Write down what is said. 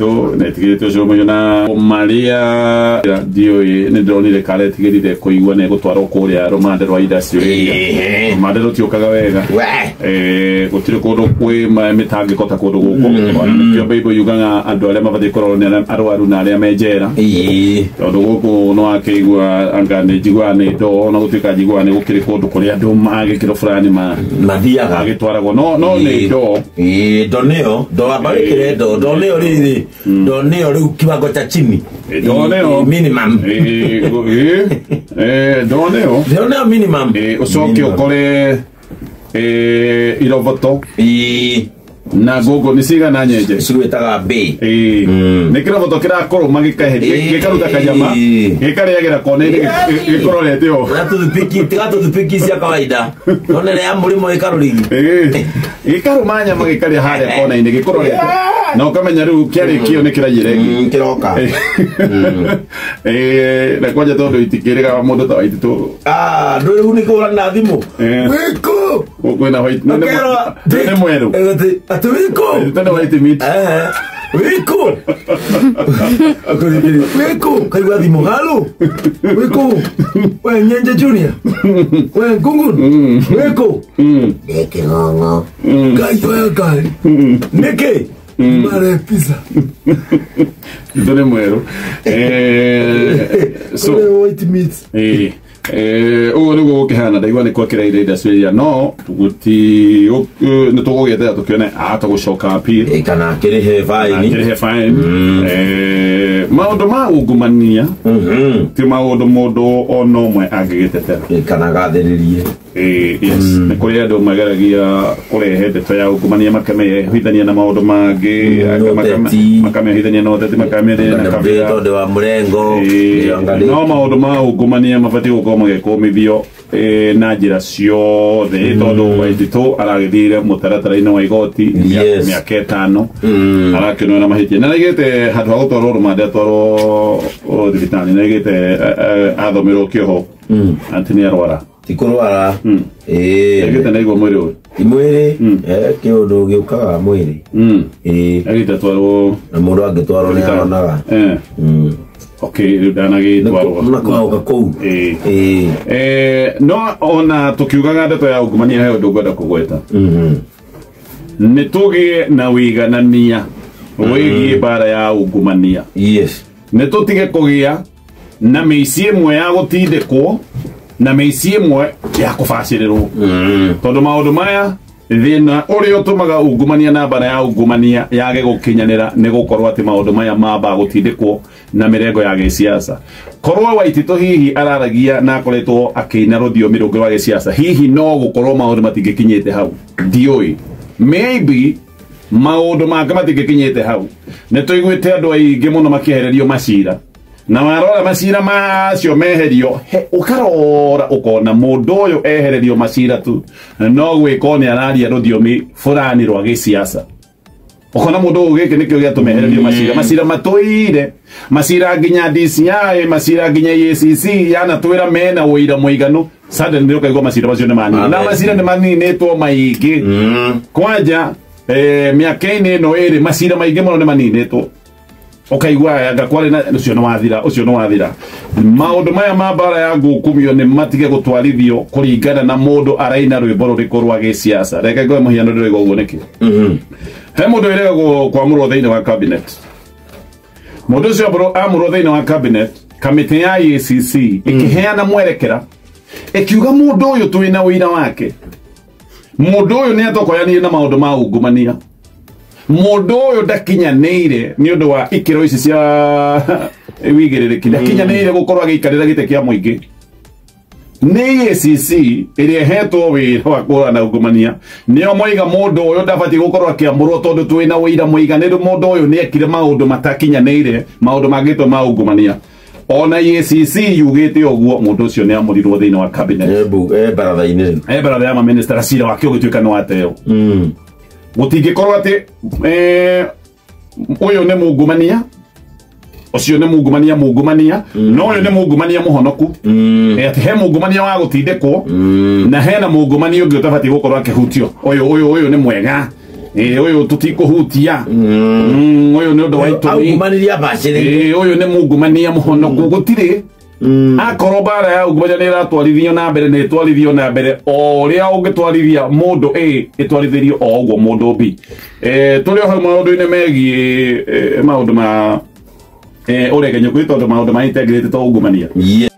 Waititũ netigĩrĩte ũcio mũnyo na Maria ndiũĩ nĩ ndĩronire karetigĩrire kũigua nĩ gũtwarwo kũrĩa rũmande rwa industry area. Rũmande rũtiũkaga wega. Gũtirĩ kũndũ kwĩ mĩtangĩko ta kũndũ gũkũ. Nĩkĩo Bible yugaga andũ arĩa mabatiĩ kũrorwo nĩ arĩa arwaru na arĩa me njera. Tondũ gũkũ no akĩigua anga nĩ njiguaga nĩ ndoo na gũtuĩka njiguaga nĩ gũkĩrĩ kũndũ kũrĩa andũ magĩkĩro fulani mathiaga magĩtwaragwo no nĩ ndoo. Ndo nĩyo ndo ambarĩkĩre ndo ndo nĩyo rĩrĩ ndo nĩyo rĩu kiwango cha chini. Ndo nĩyo minimum. Ndo nĩyo ndo nĩyo minimum. Ũcoke ũkore iroboto na gogo nĩ cigana nyenje cigwĩtaga mbĩ. Nĩ kĩroboto kĩrakũrũma gĩkaheria gĩkaruta kanyama gĩkarĩagĩra kona-inĩ gĩkororete ũũ. Tiga tũthupiki cia kawaida nonere ya mũrĩmo ĩkarũrigi gĩkarũma nyama gĩkarĩa harĩa kona-inĩ gĩkororete na ũkamenya rĩu kĩarĩkio nĩ kĩraiyĩra ĩngĩ kĩroka. Na kwanja tondũ itikĩrĩga mũndũ ta Waititũ. Ndũĩ rĩu nĩ kũhũrana na thimũ. Wĩkũ? Kwĩna white nĩ mwerũ. Atĩ wĩkũ? Tene white meat. Wĩkũ? Wĩkũ? Kaigua thimũ halo. Wĩkũ? We Nyenje Junior. We Ngungun. Wĩkũ? Nĩ kĩng'ong'o. Ngai oya ngari. Nĩkĩ? Mare pizza. Nĩ mwerũ. So white meat. Ũguo nĩguo gũkĩhana ndaigua nĩ kwakĩraire industry area no gũti nĩ tũgũgĩetera tũkĩone ahota gũcoka appeal kana akĩrĩhe fine. Akĩrĩhe fine. Maũndũ ma ungumania ti maũndũ mũndũ ona ũmwe angĩgĩtetera kana agathĩrĩrie. Yes, nĩ kũrĩ andũ mageragia kũrehe ndeto ya ungumania makamehithania na maũndũ mangĩ, makamehithania na ũteti, makamehithania na kabira tondũ wa mũrengo. No maũndũ ma ungumania mabatiĩ gũkorwo magĩkũmithio na njĩra ciothe tondũ Waititũ aragĩthiire mũtaratara-inĩ wa igoti mĩaka 5 arakĩonwo na mahĩtia na nĩaigĩte handũ ha gũtwarwo rũmande atwarwo thibitarĩ nĩaigĩte athomerwo kĩoho atĩ nĩ arwara. Ti kũrwara. Aigĩte na igua mwĩrĩ ũyũ. Mwĩrĩ kĩũndũ gĩũkaga mwĩrĩ. Aigĩte atwarwo na mũndũ angĩtwarwo nĩ aronaga. Okay, rĩu ndanagĩtwarwo. Na kwaũka kũu. No ona tũkiugaga ndeto ya ungumania he ũndũ ngwenda kũgweta. Nĩ tũgĩe na wĩiganania wĩgiĩ mbara ya ungumania. Yes. Nĩ tũtige kũgĩa na mĩici ĩmwe ya gũtindĩkwo na mĩici ĩmwe ya kũbacĩrĩrwo. Tondũ maũndũ maya thĩna ũrĩa ũtũmaga ungumania na mbara ya ungumania yage gũkinyanĩra nĩ gũkorwo atĩ maũndũ maya mambaga gũtindĩkwo na mĩrengo ya gĩciaca. Korwo Waititũ hihi araragia na akoretwo akĩina rũthiomi rũngĩ rwa gĩciaca hihi no gũkorwo maũndũ matingĩkinyĩte hau. Ndiũĩ. Maybe maũndũ mangĩ matingĩkinyĩte hau. Nĩ tũiguĩte andũ aingĩ mũno makĩehererio macira. Na warora macira macio meherio ũkarora ũkona mũndũ ũyũ ehererio macira tu no gwĩko nĩ araria rũthiomi fulani rwa gĩciaca. Ũkona mũndũ ũyũ gĩkĩ nĩkĩo gĩatũmehererio macira. Macira matũire macira nginya DCI macira nginya EACC yanatwĩra mena ũira mũiganu suddenly ũkaigua macira macio nĩ manini. Na macira nĩ maninĩtwo maingĩ. Kwanja mĩaka-inĩ ĩno ĩrĩ macira maingĩ mũno nĩ maninĩtwo. Ũkaigua anga kwarĩ na ũcio nĩ wathira ũcio nĩ wathira. Maũndũ maya ma mbara ya ngukumio nĩ matige gũtwarithio kũringana na mũndũ araina rwĩmbo rũrĩkũ rwa gĩciaca. Reke ngwe mũhiano ndĩroiga ũguo nĩkĩ. He mũndũ wĩrĩga kwamũrwo thĩinĩ wa cabinet. Mũndũ ũcio amũrwo thĩinĩ wa cabinet kamĩtĩ ya EACC ĩkĩheana mwerekera ĩkiuga mũndũ ũyũ twĩna ũira wake. Mũndũ ũyũ nĩ atokoyanire na maũndũ ma ungumania. Mũndũ ũyũ ndakinyanĩire nĩ ũndũ wa ikĩro ici cia wĩigĩrĩrĩki ndakinyanĩire gũkorwo agĩikarĩra gĩtĩ kĩa mũingĩ. Nĩ EACC ĩrĩa ĩhetwo wĩra wa kũhũrana na ungumania nĩo moiga mũndũ ũyũ ndabatiĩ gũkorwo akĩamũrwo tondũ twĩna ũira mũiganĩru mũndũ ũyũ nĩ ekire maũndũ matakinyanĩire maũndũ mangĩtwo ma ungumania. Ona EACC yugĩte ũguo mũndũ ũcio nĩ amũrirwo thĩinĩ wa cabinet. Baratha-inĩ. Baratha ya mamĩnĩsta cira wake ũgĩtuĩka nĩ wateo. Gũtingĩkorwo atĩ ũyũ nĩ mungumania ũcio nĩ mungumania mungumania no ũyũ nĩ mungumania mũhonoku. Atĩ he mungumania wa gũtindĩkwo na hena mungumania ũngĩ ũtabatiĩ gũkorwo akĩhutio. Ũyũ ũyũ ũyũ nĩ mwega. Ũyũ tũtikũhutia. Ũyũ nĩ ũndũ wa itũmi. Aungumanirie abacĩrĩire. Ũyũ nĩ mungumania mũhonoku gũtirĩ. Akorwo mbara ya ungumania nĩ ĩratwarithio na mbere nĩ ĩtwarithio na mbere o ũrĩa ũngĩtwarithia mũndũ A ĩtwarithĩrio o ũguo mũndũ B. Tũrĩ o hau maũndũ-inĩ megiĩ maũndũ ma ũregenyũku tondũ maũndũ ma integrity to ungumania. Yes.